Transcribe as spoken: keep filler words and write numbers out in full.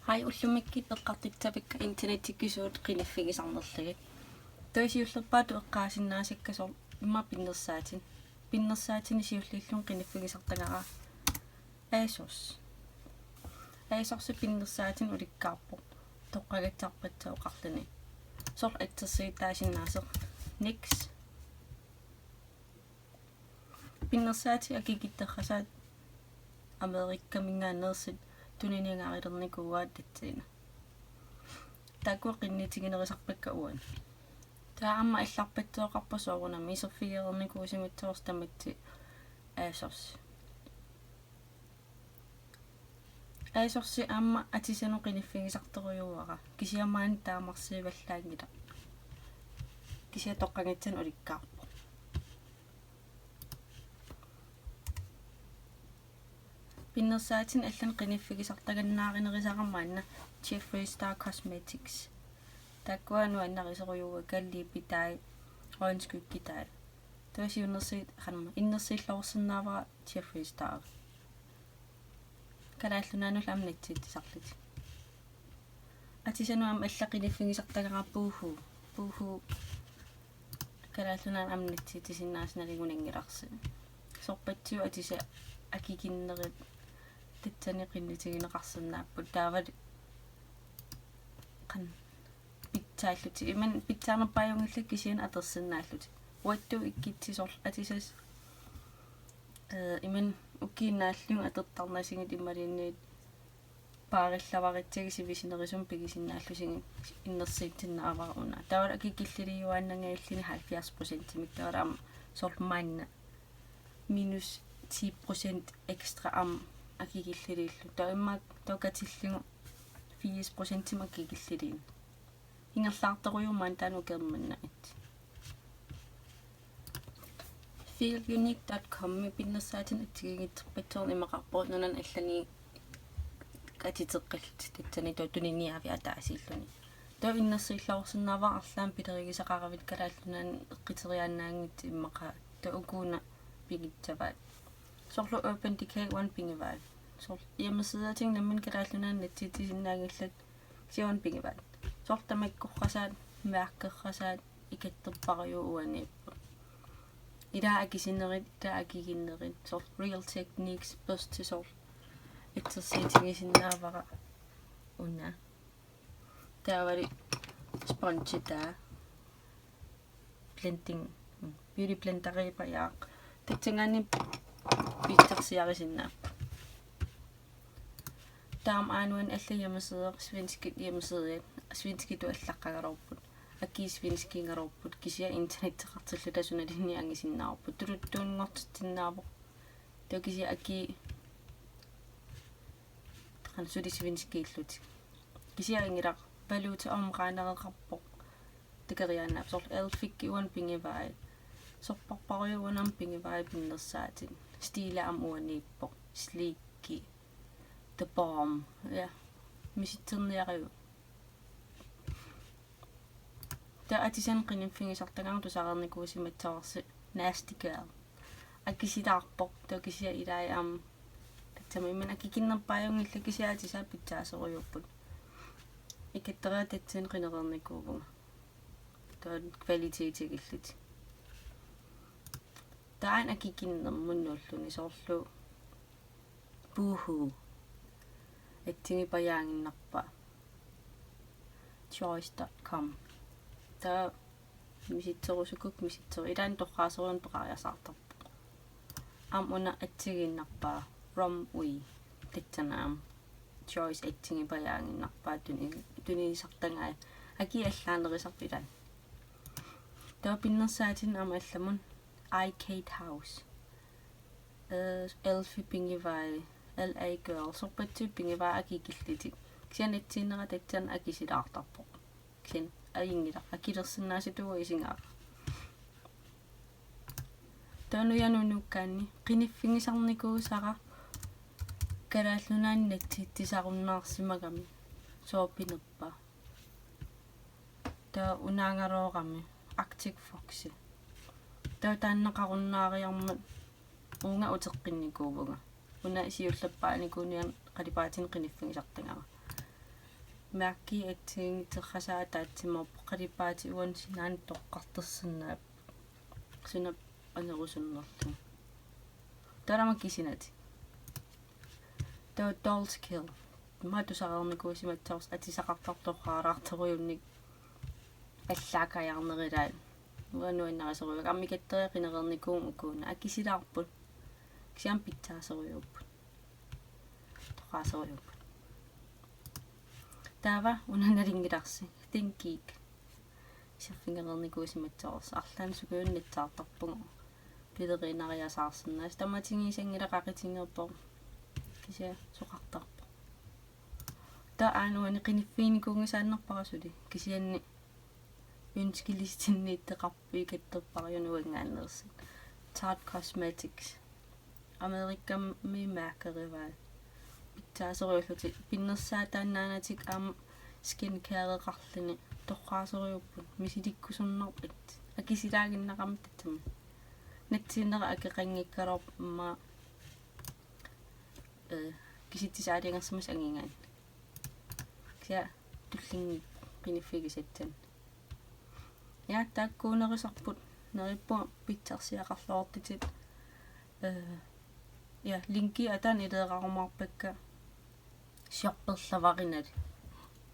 Hej, ullumikkut eqqartussavakka internettikkut suut qiniffigisarnerlugit. Taava siullerpaatut eqqaasinnaasakka soorlu immaqa pinnersaatit. Pinnersaatinik siulliulluni qiniffigisartagara ASOS. ASOS pinnersaatinik ulikkaarpoq toqqagassarpassuit oqarluni. Soorlu assersuutaasinnaasoq. Next. Pinnersaatit akikitsersuusaat Amerikaminngaanneersut tuniniagaralernikuuaat tassani. Taakkua qinnutiginerusarpakka uani. Taava aamma allarpassuaqarpoq soorunami iserfigereernikuusimassavarsi tamatta ASOS. ASOS aamma atisanut qiniffigisartorujuuara. Kisianni maani taamarsuivallaanngilaq. Kisianni toqqagassanik ulikkaarpoq. Pinnersaatinik allanik qiniffigisartagannaarinerusara maanna Jeffree Star Cosmetics. Taakkua nuannarisorujuuakka lippitai, øjenskyggitai. Taava siunnersuut, qanma, innersuulluarsinnaavara Jeffree Star. Kalaallit Nunaannullu aamma nassitsisarlutik. Atisanut aamma allanik qiniffigisartagara Boohoo. Boohoo Kalaallit Nunaanni aamma nassitsisinnaasut nalingunanngilarsi. Sorpassuit atisat akikinnerit tassani qinnutigineqarsinnaapput. Taavalu qan pitsaallutik. Imannak pitsaanerpaajunngilara kisianni atorsinnaallutik. Uattut ikkutsit soorlu atisat, eh, imannak ukiut naallugu atortarnasigit imaluunniit paarillavarissagit sivisunerusumik pigisinnaallusigit innersuussinnaavara una. Taavalu akikilliliuaannanngilluinnarluni halvfjerds procentimik, taavalu aamma soorlu maanna minus ti procent ekstra aamma akikilliliullugu. Taava immaqa taava katillugu firs procentimik akikilliliinnarlugu. Ingerlaartorujuuvoq maani taanna ukiormanna. Feel Unique dot com-i pinnersaatinik assigiinngitsorpassuarnik imaqarpoq nunanut allanut atiteqqillutik tassani taava tuniniaaviit ataasiilluni. Taava innersuulluarsinnaavara arlaannik pilerigisaqaravit Kalaallit Nunaanni eqquteriaannaanngitsut immaqa taava uku una pigissavaat. Soorlu Urban Decay uani pigivai. Soorlu hjemmesideatigut nammineq Kalaallit Nunaanni nassitsisinnaanngillat kisianni uani pigivaat. Soorlu tamakkersuisaat, mærkersuisaat, ikattorpassuit uaniipput. Ilaat akisinerit, ilaat akikinnerit, soorlu Real Techniques børsti soorlu assersuutigisinnaavara una. Taavalu sponge taava. Blending, mm, beauty blenderiupajaaq. Tassanngaanniit pitsarsiarisinnaapput. Taava aamma uani allat hjemmesider, svenskit hjemmesiderit, svenskitut allaqqagaluarput. Akii svenskiugaluarput, kisianni internetteqartilluta sunaluunniit angisinnaavarput. Tuluttuunngortitsisinnaavoq. Taava kisianni akii qanoq suli svenskiullutik. Kisianni anngilaq valuta omregnereqarpoq. Takoriaannaavoq soorlu e.l.f.-ikkut uani pigivai. Sorpassuit uani aamma pigivai pinnersaatit. Stila aamma uaniippoq. Sleeki. The Balm. Ja. Misissorniaruk. Taava atisanik qiniffigisartagara tusareernikuusimassavarsi Nasty Gal. Akisilaarpoq, taava kisianni ilai aamma. Tassami imannak akikinnerpaajunngillat kisianni atisaat pitsaasorujuupput. Ikattoriaat tassani qinereernikuuvunga. Taava kvalitetigillutik. Taanna akikinnermut nuulluni soorlu Boohoo. Atsigipajaaginnarpaa. Choice dot com. Taava misissorusukkukku misissoru-, ilaanni torraasorujuuna peqariasaartarpoq. Aamma una atsigiinnarpaa Romwe. Tassani aamma Choice atsigipajaaginnarpaa tuni-, tunigisartagai. Akii allaanerusarput ilaanni. Taava pinnersaatinik aamma allamut iKate House. Eh, e.l.f.-it pigivai, L A Girl, sorpassuit pigivai akikillutik. Kisianni atsiinera tassani akisilaartarpoq. Kisianni ajunngilaq, akilersinnaasutut isigaara. Taava nujanut unuukkaanni qiniffigisarnikuusara Kalaallit Nunaanni nassitsisarunnaarsimagami sooq pinerpa. Taava unaagaluarami Arctic Foxi. Taava taannaqarunnaariarmat uunga uteqqinnikuuvunga. Una siullerpaanikuunian qalipaatinik qiniffigisartagara. Mærkit assigiinngitsorpassuit ataatsimooq, qalipaatit uani sinaani toqqartorsinnaapput. Suna anerusunnerlugu. Taava kisinatik. Taava Dolls Kill. Aamma tusarnikuusimassavarsi atisaqartartoq torraalaartorujunnik allaat kajarnerilaat. Uanga nuannarisorujuk. Aamma ikatteria qinereernikuummata ukuuna. Akisilaarput. Kisianni pitsaasorujuupput. Torraasorujuupput. Taava una nalunngilarsi. ThinkGeek. Iserfigereernikuusimassavarsi. Arlaannik sukujunnitsaartarpugut. Pileriinariasaarsinnaasoq. Tamatigisanngilaq qaqutigeerpoq. Kisianni soqartarpoq. Taava aana uani qiniffiginikuunngisaannarpara suli. Kisianni ønskelistinniittoqarpoq ikattorpara uanngaanneersut. Tarte Cosmetics. Amerikami mærkerivaat. Pitsaasorujuullutik. Pinnersaataannaanatik aamma skincareqarluni. Torraasorujuupput. Misilikkusunnarput. Akisilaaginnarami tassami. Nassiunnera akeqanngikkaluarpoq aamma, øh, kisitsisit aalajangersimasut angigaanni. Kisianni tullinngipput qiniffigisassannik. Ja, taakkuunerisarput neriuppunga pitsarsiaqarluartutit. Øh, ja, linki ataani ileeqqarumaarpakka. Shopperlavarinali.